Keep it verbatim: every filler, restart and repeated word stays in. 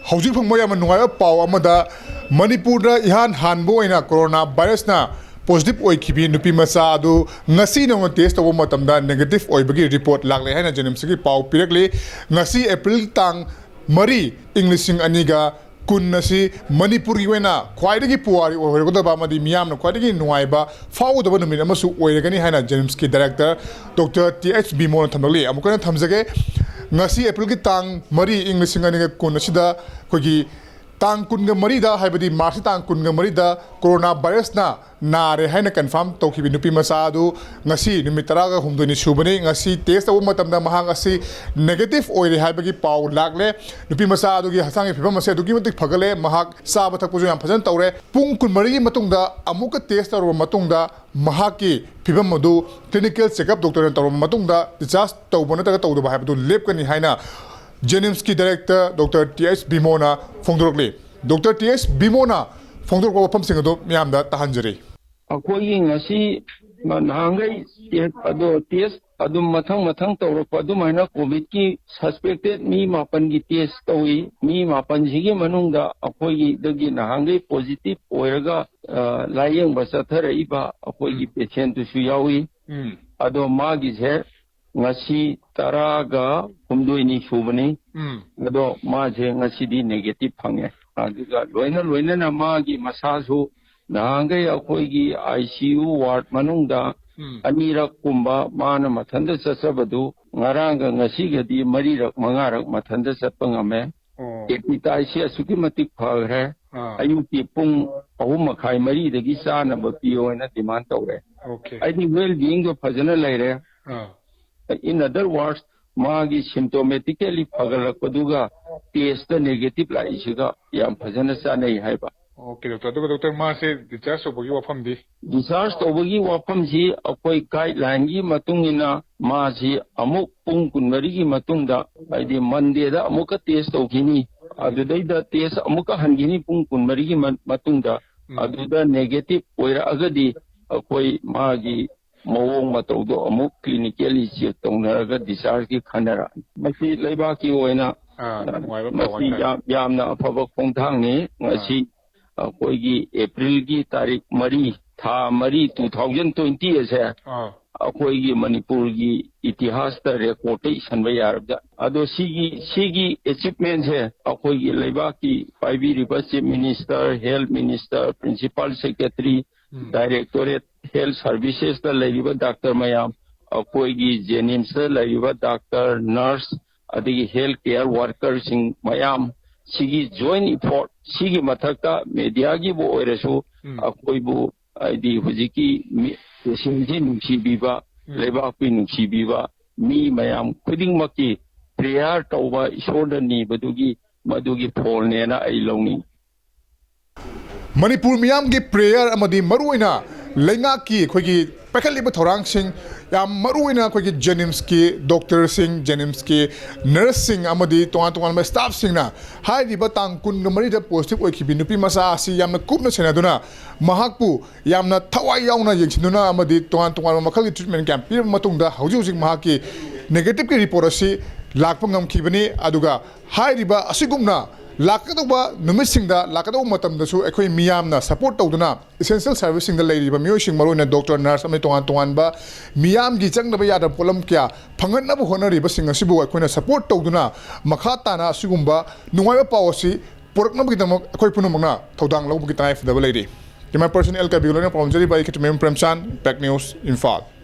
ꯍꯧꯖꯤꯛ ꯐꯪꯕ ꯌꯥꯝꯅ ꯅꯨꯡꯉꯥꯏꯕ ꯄꯥꯎ ꯑꯃꯗ, ꯃꯅꯤꯄꯨꯔꯗ ꯏꯍꯥꯟ ꯍꯥꯟꯕ ꯑꯣꯏꯅ ꯀꯣꯔꯣꯅꯥ ꯚꯥꯏꯔꯁꯅ ꯄꯣꯖꯤꯇꯤꯚ ꯑꯣꯏꯈꯤꯕꯤ ꯅꯨꯄꯤ ꯃꯆꯥ ꯑꯗꯨ ꯉꯁꯤ ꯅꯧꯅ ꯇꯦꯁ ꯇꯧꯕ ꯃꯇꯝꯗ ꯅꯦꯒꯦꯇꯤꯚ ꯑꯣꯏꯕꯒꯤ ꯔꯤꯄꯣꯔꯠ ꯂꯥꯛꯂꯦ ꯍꯥꯏꯅ ꯖꯦꯅꯤꯝꯁꯀꯤ ꯄꯥꯎ ꯄꯤꯔꯛꯂꯤ꯫ ꯉꯁꯤ ꯑꯦꯄ꯭ꯔꯤꯜ ꯇꯥꯡ ꯃꯔꯤ, ꯏꯪ ꯂꯤꯁꯤꯡ ꯑꯅꯤꯒ ꯀꯨꯟ ꯑꯁꯤ ꯃꯅꯤꯄꯨꯔꯒꯤ ꯑꯣꯏꯅ ꯈ꯭ꯋꯥꯏꯗꯒꯤ ꯄꯨꯋꯥꯔꯤ ꯑꯣꯏꯍꯧꯒꯗꯕ ꯑꯃꯗꯤ ꯃꯤꯌꯥꯝꯅ ꯈ꯭ꯋꯥꯏꯗꯒꯤ ꯅꯨꯡꯉꯥꯏꯕ ꯐꯥꯎꯒꯗꯕ ꯅꯨꯃꯤꯠ ꯑꯃꯁꯨ ꯑꯣꯏꯔꯒꯅꯤ ꯍꯥꯏꯅ ꯖꯦꯅꯤꯝꯁꯀꯤ ꯗꯥꯏꯔꯦꯛꯇꯔ ꯗꯣꯛꯇꯔ ꯇꯤ ꯑꯩꯆ ꯕꯤꯃꯣꯅ ꯊꯝꯂꯛꯂꯤ꯫ ꯑꯃꯨꯛꯀ ꯍꯟꯅ ꯊꯝꯖꯒꯦ, ꯉꯁꯤ ꯑꯦꯄ꯭ꯔꯤꯜꯒꯤ ꯇꯥꯡ ꯃꯔꯤ, ꯏꯪ ꯂꯤꯁꯤꯡ ꯑꯅꯤꯒ ꯀꯨꯟ ꯑꯁꯤꯗ ꯑꯩꯈꯣꯏꯒꯤ ꯇꯥꯡ ꯀꯨꯟꯒ ꯃꯔꯤꯗ, ꯍꯥꯏꯕꯗꯤ ꯃꯥꯔꯆꯀꯤ ꯇꯥꯡ ꯀꯨꯟꯒ ꯃꯔꯤꯗ ꯀꯣꯔꯣꯅꯥ ꯚꯥꯏꯔꯁꯅ ꯅꯥꯔꯦ ꯍꯥꯏꯅ ꯀꯟꯐꯥꯔꯝ ꯇꯧꯈꯤꯕ ꯅꯨꯄꯤ ꯃꯆꯥ ꯑꯗꯨ ꯉꯁꯤ ꯅꯨꯃꯤꯠ ꯇꯔꯥꯒ ꯍꯨꯝꯗꯣꯏꯅꯤ ꯁꯨꯕꯅꯤ꯫ ꯉꯁꯤ ꯇꯦꯁ ꯇꯧꯕ ꯃꯇꯝꯗ ꯃꯍꯥꯛ ꯑꯁꯤ ꯅꯦꯒꯦꯇꯤꯚ ꯑꯣꯏꯔꯦ ꯍꯥꯏꯕꯒꯤ ꯄꯥꯎ ꯂꯥꯛꯂꯦ꯫ ꯅꯨꯄꯤ ꯃꯆꯥ ꯑꯗꯨꯒꯤ ꯍꯛꯆꯥꯡꯒꯤ ꯐꯤꯕꯝ ꯑꯁꯤ ꯑꯗꯨꯛꯀꯤ ꯃꯇꯤꯛ ꯐꯒꯠꯂꯦ꯫ ꯃꯍꯥꯛ ꯆꯥꯕ ꯊꯛꯄꯁꯨ ꯌꯥꯝ ꯐꯖꯅ ꯇꯧꯔꯦ꯫ ꯄꯨꯡ ꯀꯨꯟꯃꯔꯤꯒꯤ ꯃꯇꯨꯡꯗ ꯑꯃꯨꯛꯀ ꯇꯦꯁ ꯇꯧꯔꯕ ꯃꯇꯨꯡꯗ ꯃꯍꯥꯛꯀꯤ ꯐꯤꯕꯝ ꯑꯗꯨ ꯀ꯭ꯂꯤꯅꯤꯀꯦꯜ ꯆꯦꯛꯑꯞ ꯗꯣꯛꯇꯔꯅ ꯇꯧꯔꯕ ꯃꯇꯨꯡꯗ ꯗꯤꯁꯆꯥꯔꯖ ꯇꯧꯕ ꯅꯠꯇ꯭ꯔꯒ ꯇꯧꯗꯕ ꯍꯥꯏꯕꯗꯨ ꯂꯦꯞꯀꯅꯤ ꯍꯥꯏꯅ ꯖꯦꯅꯤꯝꯁꯀꯤ ꯗꯥꯏꯔꯦꯛꯇꯔ ꯗꯣꯛꯇꯔ ꯇꯤ ꯑꯩꯆ ꯕꯤꯃꯣꯅ ꯐꯣꯡꯗꯣꯔꯛꯂꯤ꯫ ꯗꯣꯛꯇꯔ ꯇꯤ ꯑꯩꯆ ꯕꯤꯃꯣꯅ ꯐꯣꯡꯗꯣꯔꯛꯄ ꯋꯥꯐꯝꯁꯤꯡ ꯑꯗꯨ ꯃꯤꯌꯥꯝꯗ ꯇꯥꯍꯟꯖꯔꯤ꯫ ꯑꯩꯈꯣꯏꯒꯤ ꯉꯁꯤ ꯅꯍꯥꯟꯈꯩ ꯇꯦꯁ ꯑꯗꯣ ꯇꯦꯁ ꯑꯗꯨꯝ ꯃꯊꯪ ꯃꯊꯪ ꯇꯧꯔꯛꯄ ꯑꯗꯨꯃꯥꯏꯅ ꯀꯣꯚꯤꯗꯀꯤ ꯁꯁꯄꯦꯛꯇꯦꯠ ꯃꯤ ꯃꯥꯄꯟꯒꯤ ꯇꯦꯁ ꯇꯧꯏ꯫ ꯃꯤ ꯃꯥꯄꯟꯁꯤꯒꯤ ꯃꯅꯨꯡꯗ ꯑꯩꯈꯣꯏꯒꯤꯗꯒꯤ ꯅꯍꯥꯟꯈꯩ ꯄꯣꯖꯤꯇꯤꯚ ꯑꯣꯏꯔꯒ, ꯑ, ꯂꯥꯏꯌꯦꯡꯕ ꯆꯠꯊꯔꯛꯏꯕ ꯑꯩꯈꯣꯏꯒꯤ ꯎꯝ꯫ ꯄꯦꯁꯦꯟꯠꯇꯨꯁꯨ ꯌꯥꯎꯏ꯫ ꯎꯝ꯫ ꯑꯗꯣ ꯃꯥꯒꯤꯁꯦ ꯉꯁꯤ ꯇꯔꯥꯒ ꯍꯨꯝꯗꯣꯏꯅꯤ ꯁꯨꯕꯅꯤ꯫ ꯎꯝ꯫ ꯑꯗꯣ ꯃꯥꯁꯦ ꯉꯁꯤꯗꯤ ꯅꯦꯒꯦꯇꯤꯚ ꯐꯪꯉꯦ꯫ ꯑꯗꯨꯒ ꯂꯣꯏꯅ ꯂꯣꯏꯅꯅ ꯃꯥꯒꯤ ꯃꯁꯥꯁꯨ ꯅꯍꯥꯟꯈꯩ ꯑꯩꯈꯣꯏꯒꯤ ꯑꯥꯏ ꯁꯤ ꯌꯨ ꯋꯥꯔꯗ ꯃꯅꯨꯡꯗ ꯎꯝ꯫ ꯑꯅꯤꯔꯛ ꯀꯨꯝꯕ ꯃꯥꯅ ꯃꯊꯟꯇ ꯆꯠꯆꯕꯗꯨ ꯉꯔꯥꯡꯒ ꯉꯁꯤꯒꯗꯤ ꯃꯔꯤꯔꯛ ꯃꯉꯥꯔꯛ ꯃꯊꯟꯇ ꯆꯠꯄ ꯉꯝꯃꯦ꯫ ꯑꯣ꯫ ꯑꯦꯄꯤꯇꯥꯏꯠꯁꯤ ꯑꯁꯨꯛꯀꯤ ꯃꯇꯤꯛ ꯐꯈ꯭ꯔꯦ꯫ ꯑꯥ꯫ ꯑꯌꯨꯛꯀꯤ ꯄꯨꯡ ꯑꯍꯨꯝ ꯃꯈꯥꯏ ꯃꯔꯤꯗꯒꯤ ꯆꯥꯅꯕ ꯄꯤꯌꯣ ꯍꯥꯏꯅ ꯗꯤꯃꯥꯟ ꯇꯧꯔꯦ꯫ ꯑꯣꯀꯦ꯫ ꯑꯩꯗꯤ ꯋꯦꯜ ꯕꯤꯌꯤꯡꯗꯣ ꯐꯖꯅ ꯂꯩꯔꯦ꯫ ꯑꯥ꯫ In other words, ꯃꯥꯒꯤ ꯁꯤꯝꯇꯣꯃꯦꯇꯤꯀꯦꯂꯤ ꯐꯒꯠꯂꯛꯄꯗꯨꯒ ꯇꯦꯁꯇ ꯅꯦꯒꯦꯇꯤꯚ ꯂꯥꯛꯏꯁꯤꯒ ꯌꯥꯝ ꯐꯖꯅ ꯆꯥꯅꯩ ꯍꯥꯏꯕ꯫ Okay, doctor. ꯑꯗꯨꯒ ꯗꯣꯛꯇꯔ, ꯃꯥꯁꯦ ꯗꯤꯁꯆꯥꯔꯖ ꯇꯧꯕꯒꯤ ꯋꯥꯐꯝꯗꯤ? ꯗꯤꯁꯆꯥꯔꯖ ꯇꯧꯕꯒꯤ ꯋꯥꯐꯝꯁꯤ ꯑꯩꯈꯣꯏ ꯒꯥꯏꯗꯂꯥꯏꯟꯒꯤ ꯃꯇꯨꯡ ꯏꯟꯅ ꯃꯥꯁꯤ ꯑꯃꯨꯛ ꯄꯨꯡ ꯀꯨꯟꯃꯔꯤꯒꯤ ꯃꯇꯨꯡꯗ, ꯍꯥꯏꯗꯤ ꯃꯟꯗꯦꯗ ꯑꯃꯨꯛꯀ ꯇꯦꯁ ꯇꯧꯈꯤꯅꯤ, ꯑꯗꯨꯗꯩꯗ ꯇꯦꯁ ꯑꯃꯨꯛꯀ ꯍꯟꯈꯤꯅꯤ ꯄꯨꯡ ꯀꯨꯟꯃꯔꯤꯒꯤ ꯃ-, ꯃꯇꯨꯡꯗ꯫ ꯎꯝ꯫ ꯑꯗꯨꯗ ꯅꯦꯒꯦꯇꯤꯚ ꯑꯣꯏꯔꯛꯑꯒꯗꯤ ꯑꯩꯈꯣꯏ ꯃꯥꯒꯤ ꯃꯑꯣꯡ ꯃꯇꯧꯗꯣ ꯑꯃꯨꯛ ꯀ꯭ꯂꯤꯅꯤꯀꯦꯜꯂꯤ ꯆꯦꯛ ꯇꯧꯅꯔꯒ ꯗꯤꯁꯆꯥꯔꯖꯀꯤ ꯈꯟꯅꯔꯛꯑꯅꯤ꯫ ꯃꯁꯤ ꯂꯩꯕꯥꯛꯀꯤ ꯑꯣꯏꯅ ꯑꯥ, ꯅꯨꯡꯉꯥꯏꯕ ꯄꯥꯎ ꯃꯁꯤ ꯍꯥꯏꯇꯥꯔꯦ꯫ ꯌꯥꯝ ꯌꯥꯝꯅ ꯑꯐꯕ ꯈꯣꯡꯊꯥꯡꯅꯤ꯫ ꯉꯁꯤ ꯑꯩꯈꯣꯏꯒꯤ ꯑꯦꯄ꯭ꯔꯤꯜꯒꯤ ꯇꯥꯔꯤꯛ ꯃꯔꯤ, ꯊꯥ ꯃꯔꯤ, two thousand twenty ꯑꯁꯦ ꯑꯥ, ꯑꯩꯈꯣꯏꯒꯤ ꯃꯅꯤꯄꯨꯔꯒꯤ ꯏꯇꯤꯍꯥꯁꯇ ꯔꯦꯀꯣꯔꯗꯇ ꯏꯁꯟꯕ ꯌꯥꯔꯕꯖꯥꯠ꯫ ꯑꯗꯣ ꯁꯤꯒꯤ ꯁꯤꯒꯤ ꯑꯦꯆꯤꯞꯃꯦꯟꯁꯦ ꯑꯩꯈꯣꯏꯒꯤ ꯂꯩꯕꯥꯛꯀꯤ ꯄꯥꯏꯕꯤꯔꯤꯕ Chief Minister, Health Minister, Principal Secretary, ꯎꯝ, Directorate Health Servicesꯇ ꯂꯩꯔꯤꯕ ꯗꯥꯛꯇꯔ ꯃꯌꯥꯝ, ꯑꯩꯈꯣꯏꯒꯤ ꯖꯦꯅꯤꯝꯁꯇ ꯂꯩꯔꯤꯕ ꯗꯥꯛꯇꯔ, ꯅꯔꯁ, ꯑꯗꯒꯤ health care workerꯁꯤꯡ ꯃꯌꯥꯝ, ꯁꯤꯒꯤ joint effort, ꯁꯤꯒꯤ ꯃꯊꯛꯇ mediaꯒꯤꯕꯨ ꯑꯣꯏꯔꯁꯨ ꯎꯝ, ꯑꯩꯈꯣꯏꯕꯨ, ꯍꯥꯏꯗꯤ ꯍꯧꯖꯤꯛꯀꯤ ꯃꯤ-, patientꯁꯤ ꯅꯨꯡꯁꯤꯕꯤꯕ, ꯎꯝ, ꯂꯩꯕꯥꯛꯄꯨ ꯅꯨꯡꯁꯤꯕꯤꯕ ꯃꯤ ꯃꯌꯥꯝ ꯈꯨꯗꯤꯡꯃꯛꯀꯤ prayer ꯇꯧꯕ, ꯏꯁꯣꯔꯗ ꯅꯤꯕꯗꯨꯒꯤ ꯃꯗꯨꯒꯤ ꯐꯣꯜꯅꯦꯅ ꯑꯩ ꯂꯧꯅꯤꯡꯏ꯫ ꯃꯅꯤꯄꯨꯔ ꯃꯤꯌꯥꯝꯒꯤ prayer ꯑꯃꯗꯤ ꯃꯔꯨꯑꯣꯏꯅ ꯂꯩꯉꯥꯛꯀꯤ ꯑꯩꯈꯣꯏꯒꯤ ꯄꯥꯏꯈꯠꯂꯤꯕ ꯊꯧꯔꯥꯡꯁꯤꯡ, ꯌꯥꯝ ꯃꯔꯨꯑꯣꯏꯅ ꯑꯩꯈꯣꯏꯒꯤ ꯖꯦꯅꯤꯝꯁꯀꯤ ꯗꯣꯛꯇꯔꯁꯤꯡ, ꯖꯦꯅꯤꯝꯁꯀꯤ ꯅꯔꯁꯁꯤꯡ ꯑꯃꯗꯤ ꯇꯣꯉꯥꯟ ꯇꯣꯉꯥꯟꯕ staffꯁꯤꯡꯅ ꯍꯥꯏꯔꯤꯕ ꯇꯥꯡ ꯀꯨꯟꯒ ꯃꯔꯤꯗ positive ꯑꯣꯏꯈꯤꯕꯤ ꯅꯨꯄꯤ ꯃꯆꯥ ꯑꯁꯤ ꯌꯥꯝꯅ ꯀꯨꯞꯅ ꯁꯦꯟꯅꯗꯨꯅ ꯃꯍꯥꯛꯄꯨ ꯌꯥꯝꯅ ꯊꯋꯥꯏ ꯌꯥꯎꯅ ꯌꯦꯡꯁꯤꯟꯗꯨꯅ ꯑꯃꯗꯤ ꯇꯣꯉꯥꯟ ꯇꯣꯉꯥꯟꯕ ꯃꯈꯜꯒꯤ treatment ꯀꯌꯥ ꯄꯤꯔꯕ ꯃꯇꯨꯡꯗ ꯍꯧꯖꯤꯛ ꯍꯧꯖꯤꯛ ꯃꯍꯥꯛꯀꯤ negativeꯀꯤ report ꯑꯁꯤ ꯂꯥꯛꯄ ꯉꯝꯈꯤꯕꯅꯤ꯫ ꯑꯗꯨꯒ ꯍꯥꯏꯔꯤꯕ ꯑꯁꯤꯒꯨꯝꯅ ꯂꯥꯛꯀꯗꯧꯕ ꯅꯨꯃꯤꯠꯁꯤꯡꯗ, ꯂꯥꯛꯀꯗꯧꯕ ꯃꯇꯝꯗꯁꯨ ꯑꯩꯈꯣꯏ ꯃꯤꯌꯥꯝꯅ support ꯇꯧꯗꯨꯅ essential serviceꯁꯤꯡꯗ ꯂꯩꯔꯤꯕ ꯃꯤꯑꯣꯏꯁꯤꯡ, ꯃꯔꯨꯑꯣꯏꯅ ꯗꯣꯛꯇꯔ, ꯅꯔꯁ ꯑꯃꯗꯤ ꯇꯣꯉꯥꯟ ꯇꯣꯉꯥꯟꯕ ꯃꯤꯌꯥꯝꯒꯤ ꯆꯪꯗꯕ ꯌꯥꯗꯕ ꯄꯣꯠꯂꯝ ꯀꯌꯥ ꯐꯪꯍꯟꯅꯕ ꯍꯣꯠꯅꯔꯤꯕꯁꯤꯡ ꯑꯁꯤꯕꯨ ꯑꯩꯈꯣꯏꯅ support ꯇꯧꯗꯨꯅ ꯃꯈꯥ ꯇꯥꯅ ꯑꯁꯤꯒꯨꯝꯕ ꯅꯨꯡꯉꯥꯏꯕ ꯄꯥꯎ ꯑꯁꯤ ꯄꯨꯔꯛꯅꯕꯒꯤꯗꯃꯛ ꯑꯩꯈꯣꯏ ꯄꯨꯝꯅꯃꯛꯅ ꯊꯧꯗꯥꯡ ꯂꯧꯕꯒꯤ ꯇꯉꯥꯏ ꯐꯗꯕ ꯂꯩꯔꯤ꯫ Camera person ꯑꯦꯜ ꯀꯕꯤꯔ ꯂꯣꯏꯅ ꯄꯥꯎꯖꯔꯤꯕ ꯑꯩ ꯈꯦꯇ꯭ꯔꯤꯃꯌꯨꯝ ꯄ꯭ꯔꯦꯝꯆꯥꯟ, Impact News, ꯏꯝꯐꯥꯜ꯫